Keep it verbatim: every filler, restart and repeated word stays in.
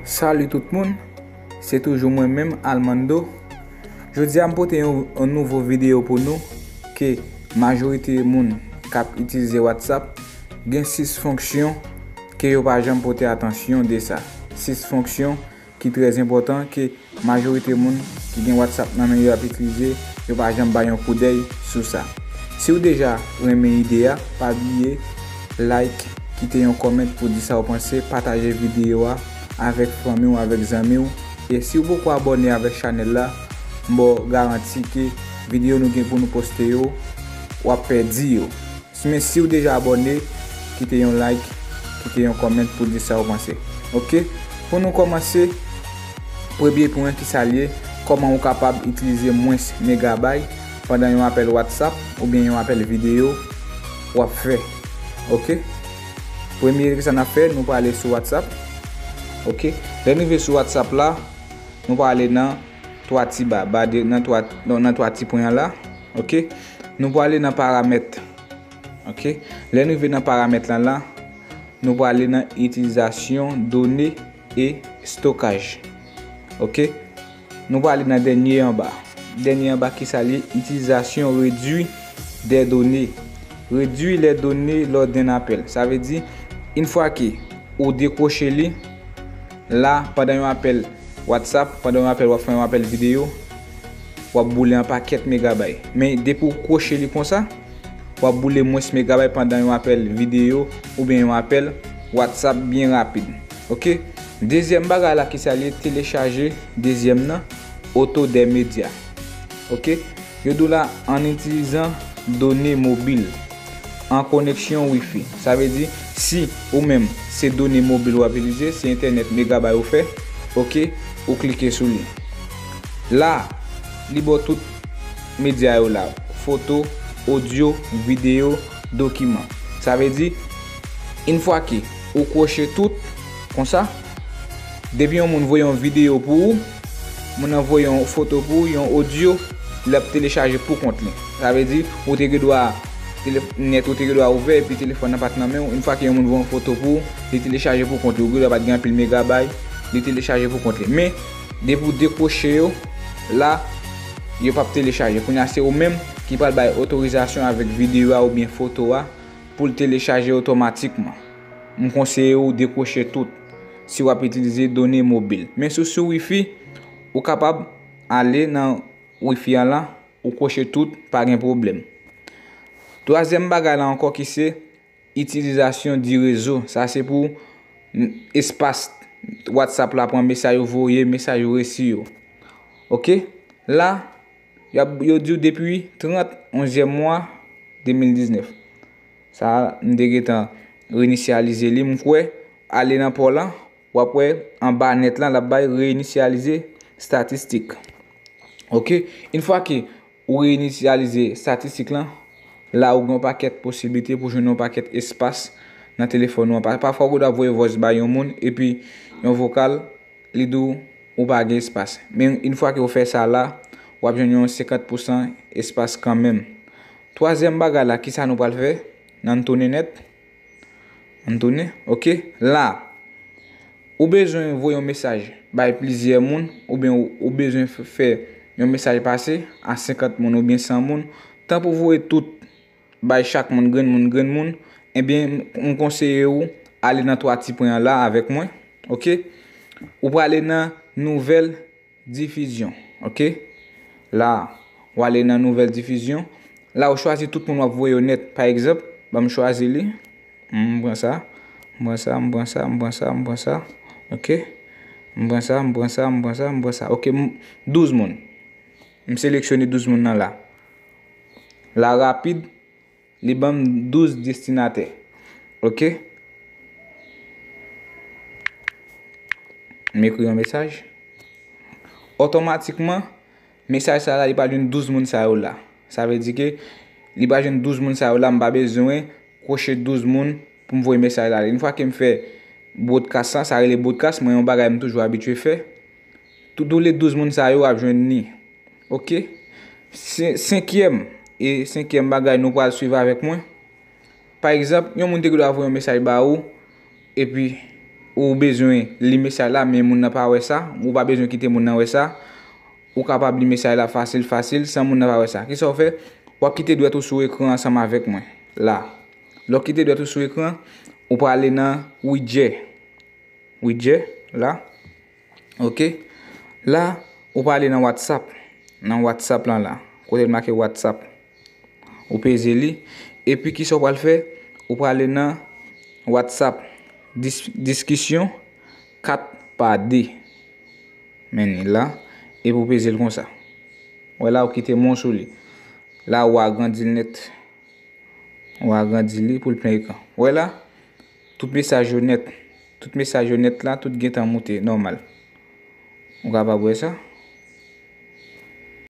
Salut tout moun, se toujou mwen menm Almando. Jodi a m pote yon, yon nouvo videyo pou nou ke majorite moun k ap itilize WhatsApp gen sis fonksyon ke yo pa janm pote atansyon de sa. Sis fonksyon ki trè enpòtan ke majorite moun ki gen WhatsApp nan men yo ap itilize, yo pa janm bay yon koudèy sou sa. Si w deja renmen ide a, pa bliye like, kite yon kòmant pou di sa w panse, pataje videyo a avèk fanmi w, avèk zanmi w. E si w poko abòne avèk chanèl la, m ba w garanti ke videyo nou gen pou nou poste yo, w ap pèdi yo. Men si w deja abòne, kite yon like, kite yon kòmant pou di sa w panse. Oke? Pou nou kòmanse, premye pwen ki sa l ye, kòman ou kapab itilize mwens megabay pandan yon apèl WhatsApp oubyen yon apèl videyo w ap fè. Oke? Premye sa n ap fè, nou prale sou WhatsApp. Oke? Lè n rive sou WhatsApp la, nou prale nan twa ti ba, ba de, nan twa, nan, nan twa ti pwen an la. Oke? Nou prale nan paramèt. Oke? Lè n rive nan paramèt lan la, nou prale nan itilizasyon done e stokaj. Oke? Nou prale nan dènye anba. Dènye anba ki sa l ye? Itilizasyon redui dè done. Redui lè done lò dèn apèl. Sa vle di, yon fwa ke ou dekwoche li, la, pandan yon apèl WhatsApp, pandan yon apèl, w ap fè yon apèl videyo, w ap boule yon pakèt megabay. Men depi w kwoche li konsa, w ap boule mwens megabay pandan yon apèl videyo oubyen yon apèl WhatsApp byen rapid. Oke? Dezyèm bagay la ki sa l ye, telechaje dezyèm nan, oto dè medya. Oke? Yo di w la, an itilizan done mobil an koneksyon Wi-Fi. Sa vle di, si ou menm se done mobil w ap itilize, se entènèt megabay ou fè, oke, ou klike sou li. La, li ba w tout medya yo la, foto, odyo, videyo, dokiman. Sa vle di, yon fwa ke ou kwoche tout, konsa, depi yon moun voye yon videyo pou ou, moun nan voye yon foto pou ou, yon odyo, l ap telechaje pou kont li. Sa vle di, ou te gen dwa, telef-, nèt ou te gen dwa ouvè, epi telefòn nan pa t nan men w. Yon fwa ke yon moun voye yon foto pou ou, li telechaje pou kont li. Ou gen dwa pa t gen anpil megabay, li telechaje pou kont li. Men, depi w dekwoche yo, la, yo p ap telechaje. Kounye a, se ou menm ki pral bay otorizasyon avèk videyo a oubyen foto a pou l telechaje otomatikman. M konseye w dekwoche tout si w ap itilize done mobil. Men si w sou Wi-Fi, ou kapab ale nan Wi-Fi an la, ou kwoche tout, pa gen pwoblèm. Twazyèm bagay la ankò ki se itilizasyon di rezo. Sa se pou n-, espas WhatsApp la pran mesaj ou voye, mesaj ou resi yo. Oke? La, y ap, yo di w depi trant onzyèm mwa de mil diznèf. Sa, m te gentan reinisyalize li, m kwè, ale nan pa w lan, w ap wè anba nèt lan, l ap bay reinisyalize statistik. Oke? Yon fwa ke ou reinisyalize statistik lan, la ou gen yon pakèt posiblite pou jwenn yon pakèt espas nan telefòn ou an. Pa-, pafwa ou dwe voye voice bay yon moun, epi yon vokal, li di w ou pa gen espas. Men yon fwa ke ou fè sa la, w ap jwenn yon senkant pousan espas kanmenm. Twazyèm bagay la, kisa nou pral fè? Ann tounen nèt. Ann tounen. Oke. La, ou bezwen voye yon mesaj bay plizyè moun, oubyen ou, ou bezwen f-, fè yon mesaj pase a senkant moun oubyen san moun. Tan pou voye tout bay chak moun, grenn moun, grenn moun, ebyen, m, m konseye ou ale nan twa ti pwen an la avèk mwen. Oke? Ou prale nan nouvèl difizyon. Oke? La, w ale nan nouvèl difizyon. La, ou chwazi tout moun w ap voye yo nèt. Pa egzanp, ban m chwazi li. M pran sa. M pran sa, m pran sa, m pran sa, m pran sa. Oke? M pran sa, m pran sa, m pran sa, m pran sa. Oke, m, douz moun. M seleksyone douz moun nan la. La, rapid, li ban m douz destinatè. Oke? M ekri yon mesaj. Otomatikman, mesaj sa la, li pral jwenn douz moun sa yo la. Sa vle di ke li pral jwenn douz moun sa yo la, m pa bezwen kwoche douz moun pou m voye mesaj la. Yon fwa ke m fè broadcast la, sa rele broadcast, mwen yon bagay m toujou abitye fè. Tout, tout le douz moun sa yo ap jwenn li. Oke? Se, senkyèm, e senkyèm bagay nou pral swiv avèk mwen. Pa egzanp, yon moun te gen dwa voye yon mesaj ba ou, epi ou bezwen li mesaj la, men moun nan pa wè sa, ou pa bezwen kite moun nan wè sa, ou kapab li mesaj la fasil, fasil, san moun nan pa wè sa. Kisa w fè? W ap kite dwèt ou sou ekran ansanm avèk mwen, la. Lè w kite dwèt ou sou ekran, ou prale nan widjè. Widjè, la. Ok. La, ou prale nan WhatsApp. Nan WhatsApp lan la. Kote l make WhatsApp. Ou peze li. Epi kisa w pral fè? Ou prale nan WhatsApp. Dis, diskisyon kat pa de. Men li la. Epi ou peze l konsa. Wè la, ou kite men w sou li. La, ou agrandi l nèt. Ou agrandi li pou l plen ekran. Wè la, tout mesaj yo nèt. Tout mesaj yo nèt la, tout gentan moute, nòmal. Ou kapab wè sa.